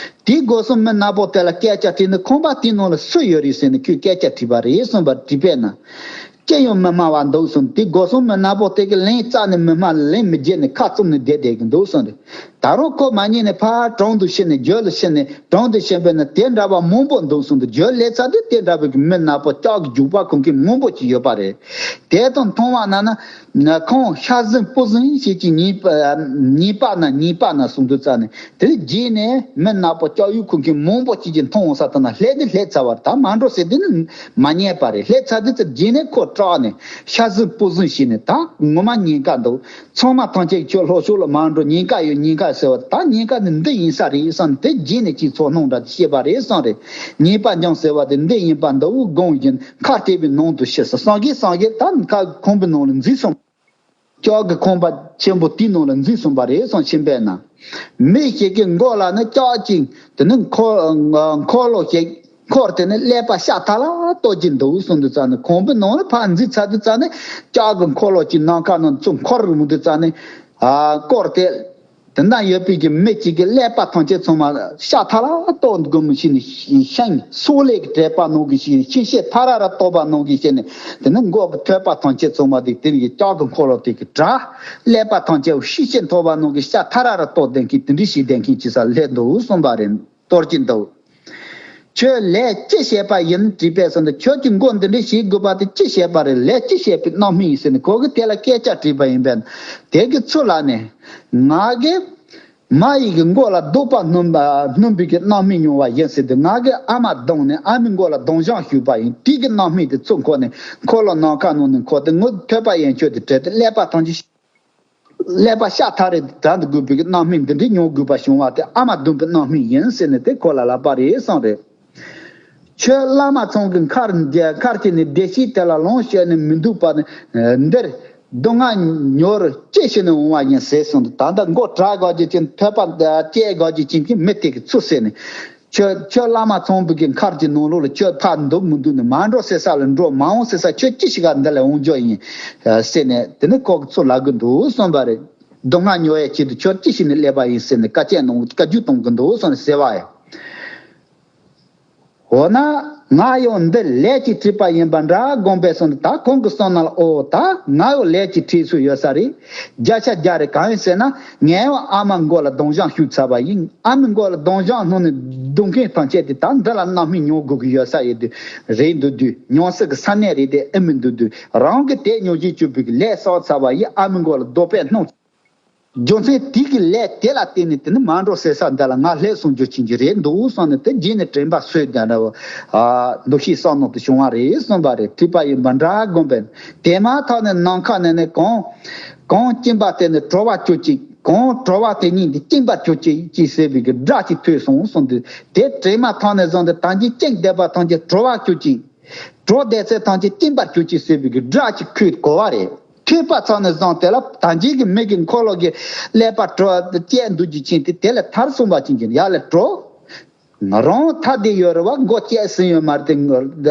དེའི་སྒོ་སྲུང་མི་ནག་པོ་དེ་ལ་སྐད་ཆ་དྲིས་ནས། ཁང་པ་དེའི་ནང་ལ་སུ་ཡོད་རེད་ཟེར་ནས་ཁོས་སྐད་ཆ་དྲིས་པ་རེད་གསུངས་པ་དྲིས་པས་ན། ཅི་ཡང་མི་སྨྲ་བ་འདུག་གསུངས། དེ་སྒོ་སྲུང་མི་ནག་པོ་དེ་གིས་ལན་རྩ་ནས་མི་སྨྲ། ལན་མི་རྒྱག་ནས་ཁ་བཙུམ་ནས་བསྡད་བསྡད་ཀྱི་འདུག་གསུངས་རེད། ད་རུང་ཁོ་མ་ཉན་ནས་ཕར་དྲུང་དུ་ཕྱིན་ནས་རྒྱུད་ལ་ཕྱིན་ནས། དྲུང་དུ་ཕྱིན་པས་ན་དེ་འདྲ་བ་མང་པོ་འདུག་གསུངས་འདུག་རྒྱུད་ལས་ཚར་དུས་དེ་འདྲ་བའི་མི་ནག་པོ་ལྕགས་ཀྱི་རྒྱུག་པ་ཁུར་མཁན་མང་པོ་ཅིག་ཡོད་པ་རེད། དེ་དང་མཐོང་བ་ན་ན་ཁོང་ཤ་ཟིང་སྤུ་ཟིང་ཞིག་གིས་ཉེས་པ་ཉེས་པ་ན་ཉེས་པ་ན་གསུངས་འདུག་ཙང་ནས། དེ་རྗེས་ནས་མི་ནག་པོ་ལྕགས་དབྱུག་ཁུར་མཁན་མང་པོ་ཅིག་གིས་མཐོང་འོང་ས་དེ་ན་སླེབས་དེ་སླེབས་ཚར་བ་རེད། ད་མ་འགྲོ་ཟེར་དེ་ནི་མ་ཉན་པ་རེད། སླེབས་ཚར་དུས་ཙམ་རྗེས་ནས་ཁོ་སྐྲག་ནས་ཤ་ཟིང་སྤུ་ཟིང་བྱས་ནས། ད་ངོ་མ་ཉེན་ཁ་འདུག་ཚང་མ་ཐམས་ཅད་ཁྱོད་ལྷོ་ཕྱོགས་ལ་མ་འགྲོ། ཉེན་ཁ་ཡོད། ཉེན་ཁ་ཟེར་བ་ད་ཉེན་ཁ་ནི་འདི་ཡིན་ས་རེད་བསམ་དེ་རྗེས་ནས་ཅིག་ཚོར་སྣང་འདྲ་ཞེས་པ་རེད་བསམ་རེད། ཉེས་པ་འབྱུང་ཟེར་བ་དེ་འདི་ཡིན་པ་འདྲ་བོ་དགོངས་བཞིན་མཁར་དེ་པའི་ནང་དུ་ཕྱིན་སོང་། སངས་རྒྱས་སངས་རྒྱས་ད་མཁར་ཁང་པའི་ནང་ལ་འཛུལ་སོང་། ལྕགས་ཀྱི་ཁང་པ་ཆེན་པོ་དེའི་ནང་ལ་འཛུལ་སོང་བ་རེད་བསམ་ཕྱིན་པས་ན། མི་ཞིག་གི་མགོ་ལ་ནི་ལྕགས་ཀྱི་དེ་ནི་འཁོར་འཁོར་ལོ་ཞིག་འཁོར་དེ་ནི་ཀླད་པ་ཤ་ཐག་ལ་གཏོར་གྱི་འདུག་གསུངས་དུས་ཙང་ནས། ཁང་པའི་ནང་ལ་ཕར་འཛུལ་ཚར་དུས་ཙང་ནས་ལྕགས་ཀྱི་འཁོར་ལོ་གཅིག་ནམ་མཁའ་ནང་ཚུར་འཁོར་རུ་མི་འདུག་ཙང་ནས། ཨ་བསྐོར་ཏེ། དེ་འདྲ་ཡོད་པའི་གི་མི་གཅིག་གི་ཀླད་པ་ཐམས་ཅད་ཚང་མ་ཤ་ཐག་ལ་གཏོར་དགོས་མི་ཤེས་ནས། ཤིང་སོག་ལེ་གི་བྲེག་པ་ནང་གི་ཤིང་ཤིང་ཤེད་ཐ་ར་ར་གཏོར་བ་ནང་གི་ཤེད་ནས། དེ་ནས་མགོ་གི་ཐོད་པ་ཐམས་ཅད་ཚང་མ་དེ་དེ་གི་ལྕགས་ཀྱི་འཁོར་ལོ་དེ་གི་དྲ། ཀླད་པ་ཐམས་ཅད་ཤིང་ཤེད་ཐོགས་པ་ནང་གི་ཤ་ཐ་ར་ར་གཏོར་ལྡན་མཁན་དེ་འདྲའི་ཞིག་ལྡན་མཁན་ཅིག་ས་སླེབས་འདུག་གསུངས་པ་རེད། གཏོར་གྱི་འདུག་ཁྱོད་ལས་ཅི་བྱས་པ་ཡིན་དྲིས་པས་ཟེར་ན། ཁྱོད་ཀྱིས་མགོ་འདི་འདྲ་བྱེད་དགོས་པ་དེ་ཅི་བྱས་པ་རེད། ལས་ཅི་བྱས་པའི་རྣམ་སྨིན་ཡིན་ཟེར་ནས་ཁོ་གིས་དེ་ལ་སྐད་ཆ་དྲིས་པ་ཡིན་པས། དེ་གི་ཚུལ་ལ་ནི་ང་གིས་མ་ཡི་གི་མགོ་ལ་རྡོག་པ་སྣུན་པ་སྣུན་པའི་གི་རྣམ་སྨིན་མྱོང་བ་ཡིན་ཟེར་ཏེ། ང་གིས་ཨ་མ་བརྡུངས་ནས་ཨ་མའི་མགོ་ལ་རྡུང་ཞང་ཞུས་པ་ཡིན། དེ་གི་རྣམ་སྨིན་དེ་ཚུར་འཁོར་ནས་འཁོར་ལོ་ནམ་མཁའ་ནང་ནས་འཁོར་ཏེ། ངའི་ཐོད་པ་ཡན་ཆད་དེ་བྲལ་ཏེ་ཀླད་པ་ཐམས་ཅད། ཀླད་པ་ཤ་ཐག་རེད། དགྲ་འདུལ་དགོས་པའི་རྣམ་སྨིན་འདི་འདྲའི་མྱོང་དགོས་པ་བྱུང་བ་དེ་ཨ་མ་བརྡུངས་པའི་རྣམ་སྨིན་ཡིན་ཟེར་ནས་དེ་ཁོ་ལ་ལབ་པ་རེད་གསུངས་རེད། ཁྱོད་བླ་མ་ཚང་གི་མཁར་འདི་མཁར་དེ་ནས་བདེ་སྐྱིད་དེ་ལ་ལོངས་སྤྱོད་ནས་མི་འདུག་པ་ནི། འདིར་སྡུག་བསྔལ་མྱུར་སྐྱེ་ཞིག་ནས་འོང་བ་ཡིན་ཟེར་གསུངས་འདུག་ད་ལྟ་མགོ་བྲག་དགོས་རྒྱུ་ཅན། ཐོད་པ་བཅད་དགོས་རྒྱུ་ཅན་གྱི་མི་དེ་གི་ཚུར་ཟེར་ནས། ཁྱོད་ཁྱོད་བླ་མ་ཚོང་པའི་གི་མཁར་གྱི་ནང་ལོགས་ལ་ཁྱོད་ཕར་འདུག་མི་འདུག་ནི། མ་འགྲོ་ཟེར་ས་ལ་འགྲོ། མ་འོང་ཟེར་ས་ཁྱོད་ཅི་ཞིག་ག་འདི་ལ་འོང་རྒྱུ་ཡིན་ཟེར་ནས། དེ་ནི་ཁོ་གི་ཚུར་ལབ་གི་འདུག་གསུངས་པ་རེད། སྡུག་བསྔལ་མྱོང་བའི་ཆེད་དུ་ཁྱོད་ཅི་ཞིག་ནས་སླེབས་པ་ཡིན་ཟེར་ནས་བཀའ་བཀྱོན་གནང་། བཀའ་བཀྱོན་གཏོང་གི་འདུག་གསུངས་ནས་ཟེར་བ་ཡིན། འོ་ན་ང་ཡང་འདི་ལས་ཀྱིས་ཁྲིད་པ་ཡིན་པ་འདྲ་དགོངས་པས་གསུངས་ཏེ། ད་ཁོང་གི་བསམ་ནང་ལ། ཨོ་ད་ང་ཡང་ལས་ཀྱིས་ཁྲིད་སུ་ཡོད་ས་རེད། བརྒྱ་ཆ་བརྒྱ་རེད། གང་ཡིན་ཟེར་ན། ངས་ཡང་ཨ་མ་མགོ་ལ་རྡུང་ཞང་ཞུས་ཚར་བ་ཡིན། ཨ་མའི་མགོ་ལ་རྡུང་ཞང་སྣུན་ནས་རྡུང་མཁན་ཐམས་ཅད་དེ་ད་འདི་ལ་རྣམ་སྨིན་མྱོང་དགོས་ཀྱི་ཡོད་ས་ཡོད་དུས་རེད་འདུག་དུས། མྱོང་སྲིད་ཀྱི་ས་གནས་རེད་དེ་ཨེ་མི་འདུག་དུས། རང་གིས་དེ་མྱོང་བཞིན་བཅུག་པའི་ལས་བསགས་ཚར་བ་ཡིན། ཨ་མའི་མགོ་ལ་རྡོག་པས་སྣུན། རྒྱུ་མཚན་དེ་གི་ལས་དེ་ལ་བརྟེན་ནས་དེ་ནི་མ་འགྲོ་ཟེར་ས་འདི་ལ་ང་སླེབས་སོང་རྒྱུ་ཅན་གྱི་རེད་འདུག་བསམ་ནས། དེ་རྗེས་ནས་དྲན་པ་གསོས་ཏེ་འདྲ་བོ། ཨ་འདུ་ཤེས་བསམ་མནོ་དེ་བྱུང་བ་རེད་གསུངས་པ་རེད། ཁྲིད་པ་ཡིན་པ་འདྲ་དགོངས་པས། དེ་མ་ཐག་ནས་ནམ་མཁའ་ནས་ནི་གངས་གངས་སྐྱིན་པ་དེ་ནི་དྲོ་བ་ཁྱོད་ཅིག་གངས་དྲོ་བ་དེ་ཉིད་འདི་སྐྱིན་པ་ཁྱོད་ཅིག་ཅེས་ཟེར་བའི་གི་སྒྲ་ཅིག་ཐོས་སོང་གསུངས་དུས། དེ་དྲན་མ་ཐག་ནས་བཟུང་སྟེ་ད་གིན་སྐྱིན་བསྡད་པ་ཐམས་ཅད་དྲོ་བ་ཁྱོད་ཅིག་གྲོ་བསྡད་ཚད་ཐམས་ཅད་སྐྱིན་པ་ཁྱོད་ཅིག་ཟེར་བའི་གི་སྒྲ་ཅིག་ཁོས་གོ་བ་རེད། ཐོས་པ་ཚང་ནས་བཟུང་དེ་ལ་ད་གིན་གི་མི་གི་འཁོར་ལོ་གི་ཀླད་པ་དྲོ་བ་བཅད་འདུག་རྒྱུ་ཅན་དེ་དེ་ལས་ཐར་སོང་བ་ཅན་གྱི་ཡ་ལས་དྲོ། ང་རང་ཐ་དེ་ཡོད་རེད་བ། མགོ་བཅད་ཟིན་ཡོད་མ་རེད་དེ། ད་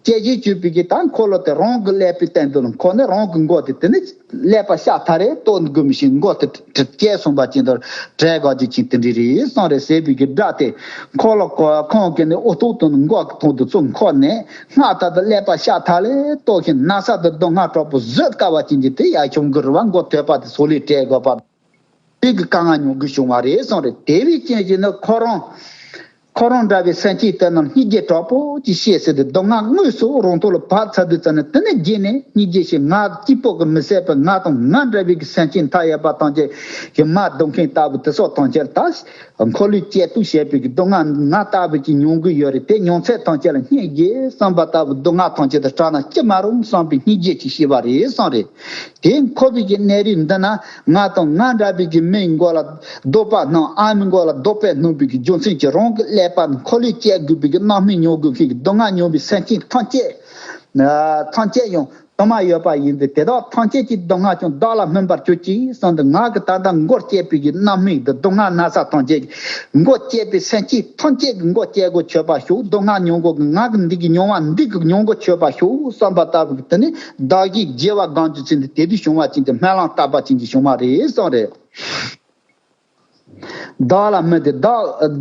བཅད་བཞིན་བཅུག་པའི་གི་ད་འཁོར་ལོ་དེ་རང་གི་ཀླད་པའི་སྟེང་དུ་ལ་འཁོར་ནས་རང་གི་མགོ་དེ་དེ་ནི་ཀླད་པ་ཤ་ཐག་རེད་གཏོར་དགོས་མི་ཤེས། མགོ་དེ་བཅད་སོང་བ་ཅན་དུ་བྲལ་དགོས་རྒྱུ་ཅན་དེ་འདྲ་རེད་གསུངས་རེད་ཟེར་བའི་གི་སྒྲ་དེ། འཁོར་ལོ་ཁོ་ཁོང་གི་ནི་འུ་ཐུག་ཏུ་མགོ་གི་ཐོག་ཏུ་ཚུར་འཁོར་ནས། སྔར་ལྟར་དུ་ཀླད་པ་ཤ་ཐག་ལས་གཏོར་ཞིང་ན་ས་དུ་སྡུག་བསྔལ་དྲག་པོ་བཟོད་དཀའ་བ་ཅན་གྱི་དེ་ཡ་བྱུང་གི་རེད་བ། མགོ་ཐོད་པ་དེ་སོ་ལས་བྲལ་དགོས་པ། དེ་གི་དཀའ་ངལ་མྱོང་དགོས་བྱུང་བ་རེད་གསུངས་རེད། དེ་བས་ཀྱང་ཅིག་ནི་ཁོ་རང་ཁོ་རང་འདྲ་བའི་སེམས་ཅན་དེ་རྣམས་སྙིང་རྗེ་དྲག་པོ་ཅིག་སྐྱེས་ཟེར་ཏེ། སྡུག་བསྔལ་དངོས་སུ་རང་ཐོག་ལ་བབས་ཚར་དུས་ཙམ་ནས། དེ་ནས་རྗེས་ནས་སྙིང་རྗེ་ཞིག་ང་གཅིག་པོ་གིས་མི་བསད་པར་ང་དང་ང་འདྲ་བའི་གི་སེམས་ཅན་མཐའ་ཡས་པ་ཐམས་ཅད་ཀྱི་མ་རྡུང་མཁན་ལྟ་བུ་དེ་སོགས་ཐམས་ཅད་ད། འཁོར་ལོས་བཅད་གཏུབ་བྱས་པའི་གི་སྡུག་བསྔལ་ང་ལྟ་བུ་ཅིག་མྱོང་གི་ཡོད་རེད། དེ་མྱོང་ཚད་ཐམས་ཅད་ལ་སྙིང་རྗེ་བསམ་པ་ལྟ་བུ། སྡུག་བསྔལ་ཐམས་ཅད་དང་བྲལ་ན་ཅི་མ་རུང་བསམ་པའི་སྙིང་རྗེ་ཅིག་སྐྱེས་པ་རེད་གསུངས་རེད། དེ་འཁོར་བའི་གི་གནས་རིས་འདི་ན་ང་དང་ང་འདྲ་བའི་གི་མིའི་མགོ་ལ་རྡོག་པ་སྣུན། ཨ་མའི་མགོ་ལ་རྡོག་པས་སྣུན་པའི་གི་རྒྱུ་མཚན་གྱིས་རང་གི་ཀླད་པ་འཁོར་ལོས་བཅད་དགོས་པའི་གི་རྣམ་སྨིན་མྱོང་དགོས་མཁན་གྱི་སྡུག་བསྔལ་མྱོང་བའི་སེམས་ཅན་ཐམས་ཅད་ཐམས་ཅད་ཡང་དུ་མ་ཡོད་པ་ཡིན་ཏེ། དེ་དག་ཐམས་ཅད་ཀྱི་སྡུག་བསྔལ་ཀྱང་བདག་ལ་སྨིན་པར་གྱུར་ཅིག་གསུངས་ཏེ། ང་གི་ད་ལྟ་མགོ་བཅད་པའི་གི་རྣམ་སྨིན་འདི། སྡུག་བསྔལ་ན་ཚ་ཐམས་ཅད་ཀྱི་མགོ་བཅད་པའི་སེམས་ཅན་ཐམས་ཅད་ཀྱི་མགོ་བཅད་དགོས་ཆོད་པ་ཤོག་སྡུག་བསྔལ་མྱོང་དགོས་ཀྱི་ང་གི་འདི་གི་མྱོང་བ་འདི་གི་མྱོང་དགོས་ཆོད་པ་ཤོག་བསམ་པ་ལྟ་བུ་གི་དེ་ནི་བདག་གཞན་བརྗེ་བ་སྒོམ་རྒྱུ་ཅན་དེ་དེ་དུས་བྱུང་བ་ཅན་དེ་སྨོན་ལམ་བཏབ་པ་ཅན་གྱི་བྱུང་བ་རེད་གསུངས་རེད། བདག་ལ་སྨིན་ཏེ་བདག་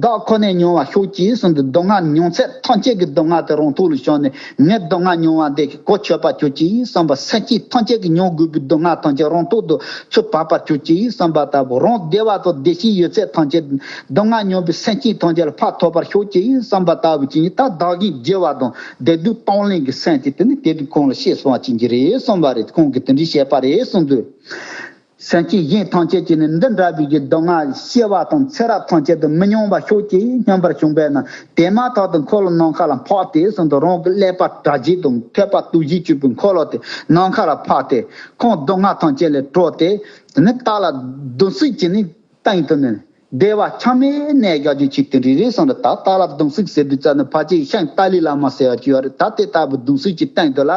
བདག་ཁོ་ནས་མྱོང་བ་ཤོག་ཅིག་གསུངས་ཏེ། སྡུག་བསྔལ་མྱོང་ཚད་ཐམས་ཅད་ཀྱི་སྡུག་བསྔལ་དེ་རང་ཐོག་ལ་བྱུང་ནས། ངས་སྡུག་བསྔལ་མྱོང་བ་འདི་གོ་ཆོད་པ་གྱུར་ཅིག་བསམ་པ། སེམས་ཅན་ཐམས་ཅད་ཀྱིས་མྱོང་དགོས་པའི་སྡུག་བསྔལ་ཐམས་ཅད་རང་ཐོག་ཏུ་ཚུར་བབས་པར་གྱུར་ཅིག་བསམ་པ་ལྟ་བུ། རང་བདེ་བ་དང་བདེ་སྐྱིད་ཡོད་ཚད་ཐམས་ཅད་སྡུག་བསྔལ་མྱོང་བའི་སེམས་ཅན་ཐམས་ཅད་ལ་ཕར་ཐོབ་པར་ཤོག་ཅིག་བསམ་པ་ལྟ་བུ་ཅིག་ནི། ད་བདག་གཞན་བརྗེ་བ་དང་བདེ་སྡུག་གཏོང་ལེན་གྱི་སེམས་དེ་དེ་ནི་དེ་དུས་ཁོང་ལ་སྐྱེས་སོང་བ་ཅན་གྱི་རེད་གསུངས་པ་རེད། ཁོང་གིས་དེ་འདྲའི་བཤད་པ་རེད་གསུངས་དུས། སེམས་ཅན་གཞན་ཐམས་ཅད་ཀྱིས་ནི་འདི་འདྲ་བའི་གི་སྡུག་བསྔལ་སྐྱེ་བ་དང་ཚེ་རབས་ཐམས་ཅད་དུ་མི་མྱོང་བར་ཤོག་ཅིག་སྙམ་པར་བྱུང་བས་ན། དེ་མ་ཐག་ཏུ་འཁོར་ལོ་ནམ་མཁའ་ལ་འཕགས་ཏེ་གསུངས་ཏེ། རང་གི་ཀླད་པ་དྲག་བྱེད་དང་ཐོད་པ་གཏུབ་བྱེད་བཅུག་པའི་འཁོར་ལོ་དེ་ནམ་མཁའ་ལ་འཕགས་ཏེ། ཁོང་སྡུག་བསྔལ་ཐམས་ཅད་ལས་གྲོལ་ཏེ། དེ་ནི་བདག་ལ་བརྡུང་ཟེར་གྱི་ནི་སྟེང་དུ་ནི། བདེ་བ་ཆ་མེད་གནས་བཞག་རྒྱུ་ཅིག་དེ་འདྲ་རེད་གསུངས་ཏེ། ད་བདག་ལ་བརྡུང་ཟེར་ཟེར་དུས་ཙམ་ནས་ཕལ་ཆེར་ཤིང་ཏཱ་ལའི་བླ་མ་ཟེར་བ་ཅིག་ཡོད་རེད། ད་དེ་ལྟ་བུ་བརྡུང་ཟེར་གྱི་སྟེང་དུ་ལ།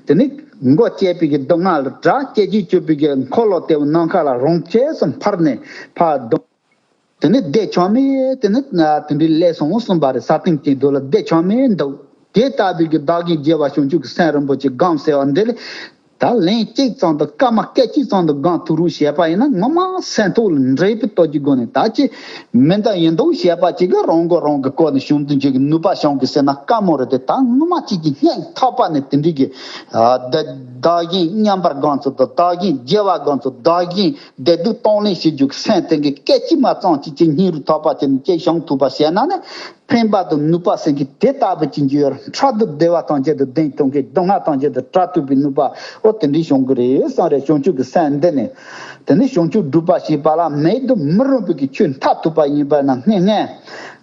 དེ་ནི་མགོ་བཅད་པའི་གི་སྡུག་བསྔལ་ལ་དྲག་བཅད་བྱེད་བཅུག་པའི་གི་འཁོར་ལོ་དེ་ནམ་མཁའ་ལ་རང་ཆས་སུ་འཕར་ནས་ཕར་བརྡུངས། དེ་ནི་བདེ་ཆ་མེད་དེ་ནི་དེ་འདྲའི་སླེབས་སོང་གསུངས་པ་རེད། ས་སྟེང་དེ་དུ་ལ་བདེ་ཆ་མེད་འདུག་དེ་ལྟ་བུའི་གི་བདག་གཞན་བརྗེ་བ་བྱང་ཆུབ་ཀྱི་སེམས་རིན་པོ་ཆེ་སྒོམ་ཟེར་བ་འདི་ལས། ད་ལན་གཅིག་ཙམ་དང་སྐར་མ་སྐད་ཅིག་ཙམ་དུ་སྒོམ་ཐུབ་རུང་བྱས་པ་ཡིན་ན། ངོ་མ་སེམས་ཐོག་ལ་འདྲེས་པའི་སྟོབས་ཀྱི་སྒོ་ནས། ད་ཅི་མི་འདང་ཡིན་འདུག་བྱས་པ་ཅིག་གིས་རང་མགོ་རང་གིས་བསྐོར་ནས་བྱུང་དུ་འཇུག་གི་ནུས་པ་བྱུང་གི་ཟེར་ན་དཀའ་མོ་རེད་དེ། ད་ངོ་མ་གཅིག་གི་སྙིང་ཐག་པ་ནས་དེ་འདྲའི་གི་ཨ་བདག་བདག་གཞན་མཉམ་པར་སྒོམ་ཚུལ་དང་། བདག་གཞན་བརྗེ་བ་སྒོམ་ཚུལ། བདག་གཞན་བདེ་སྡུག་གཏོང་ལེན་བྱེད་རྒྱུ་གི་སེམས་དེ་གི་སྐད་ཅིག་མ་ཙམ་ཅིག་གི་སྙིང་རུས་ཐག་པ་ཅིག་ནས་ཅིག་བྱུང་ཐུབ་པ་བྱས་ན་ནི། ཕན་པ་དང་ནུས་པ་ཟེར་གྱི་དེ་ལྟ་བུ་ཅན་གྱི་ཡོད། ཕྲག་དོག་བདེ་བ་ཐམས་ཅད་དུ་ལྡན་གཏོང་མཁན། སྡུག་བསྔལ་ཐམས་ཅད་དུ་བྲལ་ཐུབ་པའི་ནུས་པ་ཨོ་དེ་འདྲའི་བྱུང་གི་རེད་བསམ་རེད། བྱང་ཆུབ་ཀྱི་སེམས་འདི་ནི། དེ་ནི་བྱང་ཆུབ་སྒྲུབ་པ་ཞེས་པ་ལ་མེད་དུ་མི་རུང་བའི་གི་ཆོས་མཐར་ཐུག་པ་ཡིན་པ་ན་སྔོན་ངས་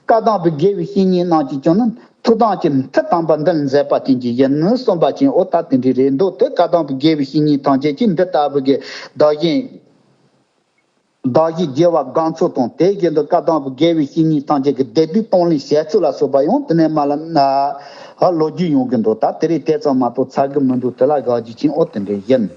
བཀའ་གདམས་པའི་དགེ་བའི་བཤེས་གཉེན་རྣམས་ཀྱིས་ཀྱང་ནི་ཐུགས་དམ་གྱི་མཐུ་དམ་པ་འདི་ལ་མཛད་པ་ཅན་གྱི་ཡིན་ནོ་གསུངས་པ་ཅན་ཨོ་ད་དེ་འདྲའི་རེད་འདུག་དེ་བཀའ་གདམས་པའི་དགེ་བའི་བཤེས་གཉེན་ཐམས་ཅད་ཀྱིས་འདི་ལྟ་བུ་གི་བདག་གཞན། བདག་གཞན་བརྗེ་བ་དགག་ཚུལ་དང་། དེ་བཞིན་དུ་བཀའ་གདམས་པའི་དགེ་བའི་བཤེས་གཉེན་ཐམས་ཅད་ཀྱི་བདེ་སྡུག་གཏོང་ལེན་བྱེད་ཚུལ་ལ་སོགས་པ་ཡང་དེ་ནས་མར་ལ་ན་ལོ་རྒྱུས་ཡོང་གི་འདུག་ད་དེ་རིང་དེ་ཙམ་མ་གཏོགས་ཚར་གི་མི་འདུག་དེ་ལ་དགག་རྒྱུ་ཅན་ཨོ་དེ་འདྲ་ཡིན།